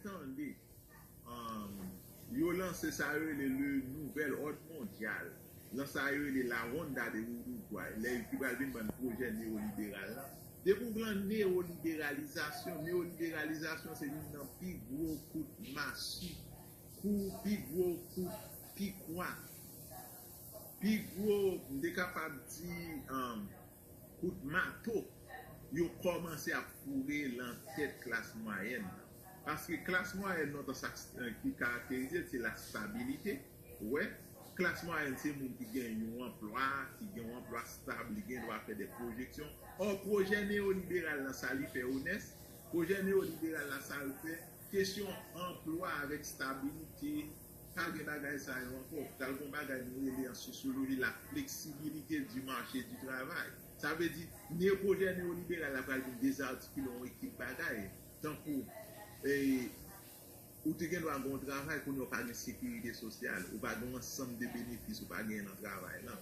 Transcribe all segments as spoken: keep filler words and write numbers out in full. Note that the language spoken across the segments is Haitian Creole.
tande, um, yo lanse sa yo rele le nouvel òd mondyal, lan sa yo rele la Ronda de Uruguay, lè ki pral vin bann pwojè newoliberal la. Depi w lan newoliberalizasyon, newoliberalizasyon se youn nan pi gwo kout masi, kou pi gwo kout pikwa, pi gwo, m te kapab di, um, kout mato yo kòmanse ap foure lan tèt klas mwayèn nan. Paske klas mwayèn nan, sa ki karakterize l, se la stabilite. Ou wè, klas mwayèn se moun ki gen yon anplwa, ki gen yon anplwa stab, li gen dwa fè de pwojeksyon. Ò, pwojè newoliberal la, sa li fè onès, pwojè newoliberal la, sa l fè, kesyon anplwa avèk stabilite, pa gen bagay sa yo ankò. Pral gen yon bagay nou rele an sosyoloji la flexibilité du marché du travail. Sa vle di, ne pwojè newoliberal la pral vin dezatikile yon ekip bagay. Tankou, e, ou te gen dwa gen yon travay, kounye a ou pa gen sekirite sosyal, ou pa gen yon ansanm de benefis ou pa genyen nan travay lan.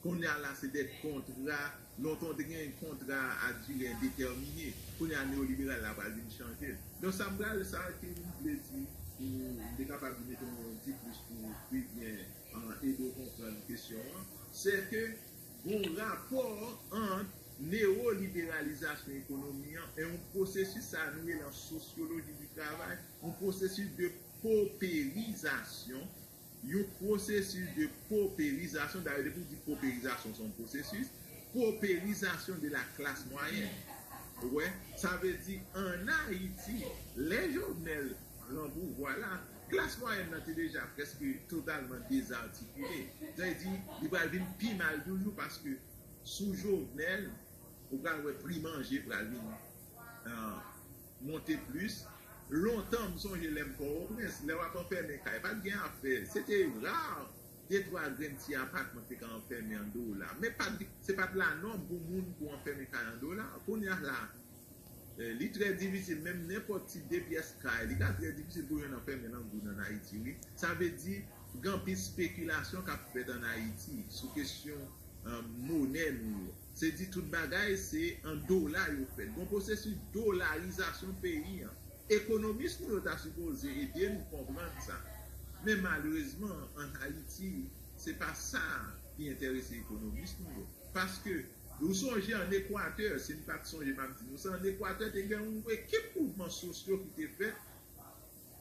Kounye a la, se de kontra, lontan w te gen kontra a dire endetèmine, kounye a newoliberal la pral vin chanje l. Donk, sa m pral, sa ke m vle di, pou m te kapab mete yon ti plis pou Vivien, an, ede w konprann kesyon an, se ke gon rapò ant newoliberalizasyon ekonomi an e yon pwosesis sa nou rele an sosyoloji di travay, yon pwosesis de poperizasyon, yon pwosesis de poperizasyon, dayè, depi w di poperizasyon, se yon pwosesis, poperizasyon de la klas mwayèn. Ou wè, sa vle di, ann Ayiti, lè Jovenel pran pouvwa la, klas mwayèn nan te deja prèske totalman dezatikile. Sa vle di, li pral vin pi mal toujou, paske sou Jovenel, ou pral wè pri manje pral vin, ah, monte plis. Lontan, m sonje lè m Pòtoprens, lè w ap anfèmen kay, pa t gen afè. Se te ra, de twa grenn ti apatman te ka anfèmen an dola. Men pa t, se pa t lanòm pou moun pou anfèmen kay an dola. Kounye a la, eh, li trè difisil, menm nenpòt ti de pyès kay, li ka trè difisil pou jwenn anfèmen lan goud ann Ayiti, wi. Sa vle di, gen anpil spekilasyon k ap fèt ann Ayiti sou kesyon, eh, monè nou yo. Se di tout bagay se an dola yo fèt. Gon pwosesis dolarizasyon peyi an. Ekonomis nou yo ta sipoze ede nou konprann sa. Men malerezman, ann Ayiti, se pa sa ki enterese ekonomis nou yo. Paske, ou sonje ann Ekwatè, si m pa t sonje, m ap di nou sa, ann Ekwatè, te gen yon ekip mouvman sosyo ki te fèt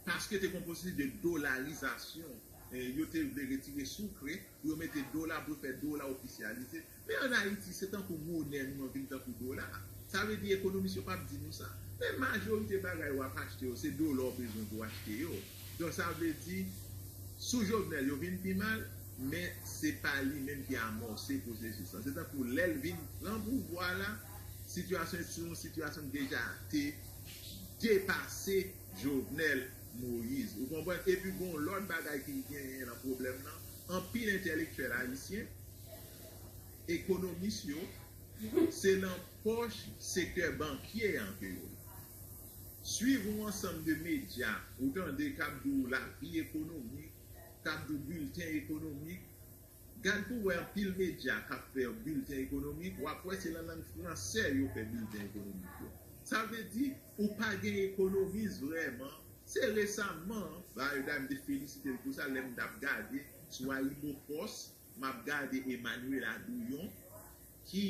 paske te gen yon pwosesis de dolarizasyon. Eh, yo te vle retire soukre, pou yo mete dola, pou yo fè dola ofisyalize. Men ann Ayiti, se tankou monè nou an vin tankou dola. Sa vle di ekonomis yo p ap di nou sa. Men majorite bagay w ap achte yo, se dola w bezwen pou w achte yo. Donk, sa vle di, sou Jovenel, yo vin pi mal, men se pa li menm ki amòse pwosesis lan. Se tankou lè l vin pran pouvwa la, sitiyasyon, se yon sitiyasyon ki deja te depase Jovenel Moïse. Ou konprann? Epi gon lòt bagay ki genyen nan pwoblèm nan, anpil entèlektyèl ayisyen, ekonomis yo, se nan pòch sektè bankye an ke yo ye. Swiv yon ansanm de medya, ou tande k ap di w lavi ekonomik, k ap di w bilten ekonomik. Gad pou w wè anpil medya k ap fè bilten ekonomik, w ap wè se nan lang fransè yo fè bilten ekonomik yo. Sa vle di, ou pa gen ekonomis vrèman. Se resaman, dayè, m te felisite l pou sa, lè m t ap gade sou AyiboPost, m ap gade Emmanuel Adouyon, ki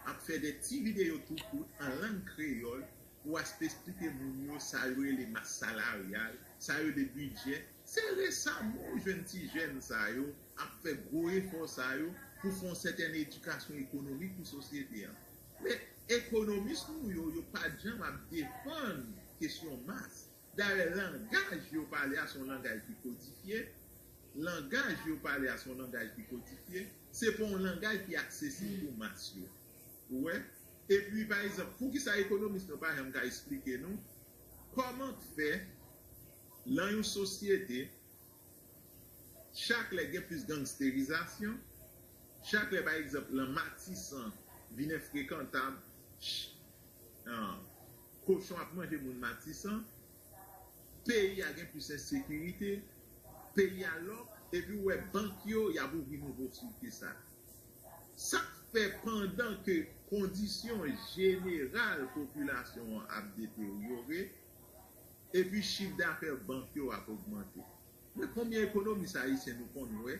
ap fè de ti videyo tou kout an lang kreyòl pou aspe esplike moun yo sa yo rele mas salaryal, sa yo rele bidjè. Se resaman w jwenn ti jèn sa yo ap fè gwo efò sa yo pou fè yon sètèn edikasyon ekonomik pou sosyete an. Men ekonomis nou yo, yo pa t janm ap defann kesyon mas. Dayè, langaj yo pale a se yon langaj ki kodifye. Langaj yo pale a se yon langaj ki kodifye. Se pa yon langaj ki aksesib pou mas yo. Ou wè? Epi, pa egzanp, poukisa ekonomis nou pa janm ka esplike nou kòman k fè, lan yon sosyete, chak lè gen plis gangsterizasyon, chak lè, pa egzanp, lan Matisan vin enfrekantab, ch-, ah, kochon ap manje moun Matisan, peyi a gen plis ensekirite, peyi a lòk, epi w wè bank yo, y ap ouvri nouvo site sa. Sa k fè pandan ke kondisyon jeneral popilasyon an ap deteryore, Epi chif dafè bank yo ap ogmante. Men konbyen ekonomis ayisyen nou konn wè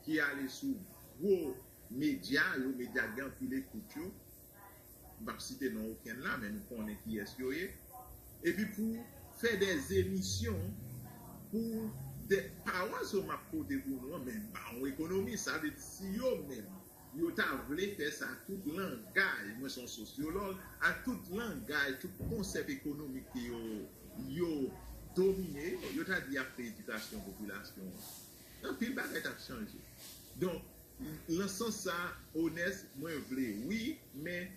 ki ale sou gwo medya yo, medya ki gen anpil ekout yo, m p ap site non okenn la, men nou konnen kiyès yo ye, epi pou fè dè emisyon pou dè pawòl sa m ap pote pou nou an, men m pa yon ekonomis, sa vle di si yo menm yo ta vle fè sa, tout langaj, mwen se yon sosyològ, ak tout langaj, tout konsèp ekonomik ke yo, yo domine, yo ta di y ap fè edikasyon popilasyon an. Anpil bagay t ap chanje. Donk, nan sans sa, Onès, mwen vle wi, men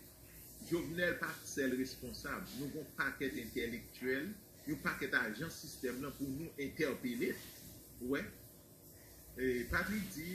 Jovenel pa sèl responsab. Nou gon pakèt entèlektyèl, yon pakèt ajan sistèm nan pou nou entèpele. Ou wè? E Patrick di,